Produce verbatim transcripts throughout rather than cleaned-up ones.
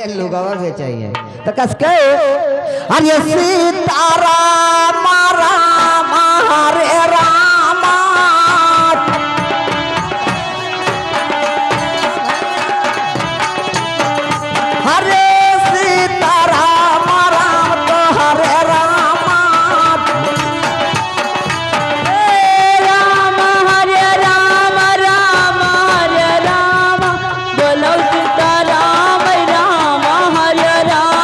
लुगावा बेचाई है। तो कस के, अरे सीताराम राम हरे राम, हरे सीताराम राम तो हरे राम। हे राम हरे राम, राम हरे राम, बोलो सीताराम राम हरे राम।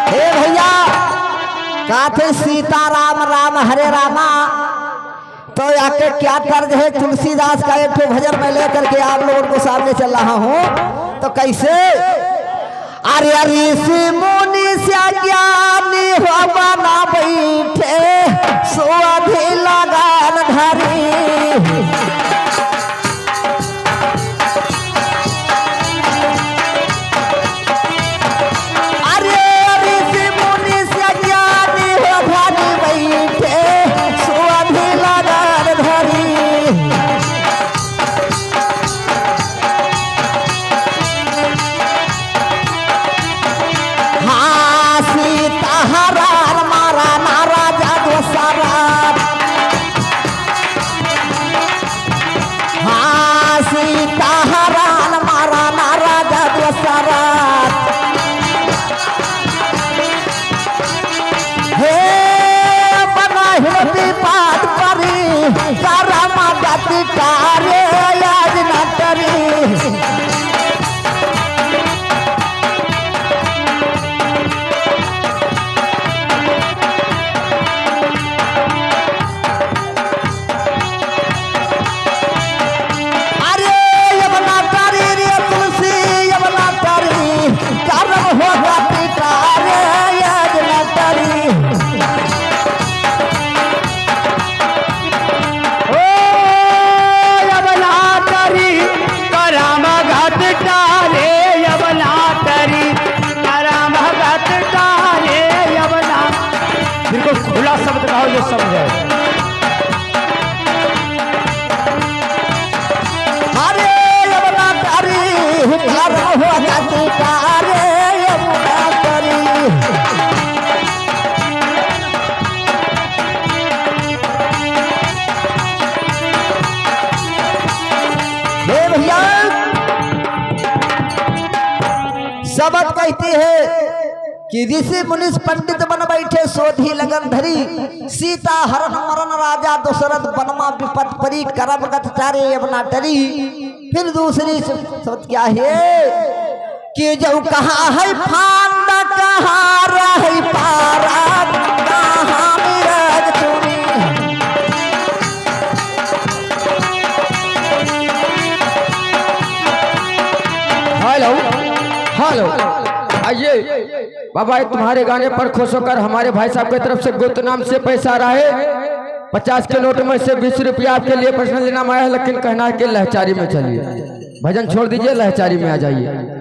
हे भैया, कहते सीताराम राम हरे रामा, तो आके क्या तर्ज है तुलसीदास का, एक ठो भजन मैं लेकर के आप लोगों को सामने चल रहा हूँ। तो कैसे? अरे ऋषि मुनि से ज्ञानी हो बना बैठे, सुअधि लगन धरी। अरे ऋषि मुनि से ज्ञानी हो धरी बैठे, सुअधि लगन धरी। हाँ, सीता हरण मारा ना राजा दशरथ। हाँ, सीता हरण मारा ना राजा दशरथ। हे बना हिरती पात परी, करम गति कार्य आज न करी। अरे अब ना करी रे तुलसी, अब ना करी, करम हो गति कार्य आज न करी। ओ, अब ना करी, करम गति कार्य, अब ना करी, करम गति कार्य, अब ना। बिल्कुल खुला शब्द कहो, जो समझे। अरे अब ना करी, करम हो गति कार्य, अब ना करी। हे भैया, सबद कहती है कि ऋषि मुनिस पंडित बन बैठे, सोधी लगन धरी। सीता हरण मरन राजा दशरथ, बनमा विपत परी, करम गत चारे अब ना टरी। फिर दूसरी स-, शब्द क्या है कि जो कहाँ है फांद, कहाँ रहे पारा, कहाँ मिराज चुनी। हेलो, हेलो, आइए। बाबा, ये तुम्हारे गाने पर खुश होकर हमारे भाई साहब की तरफ से गुप्त नाम से पैसा आ रहा है। पचास के नोट में से बीस रुपया आपके लिए पर्सनल इनाम आया है, लेकिन कहना है कि लहचारी में चलिए, भजन छोड़ दीजिए, लहचारी में आ जाइए।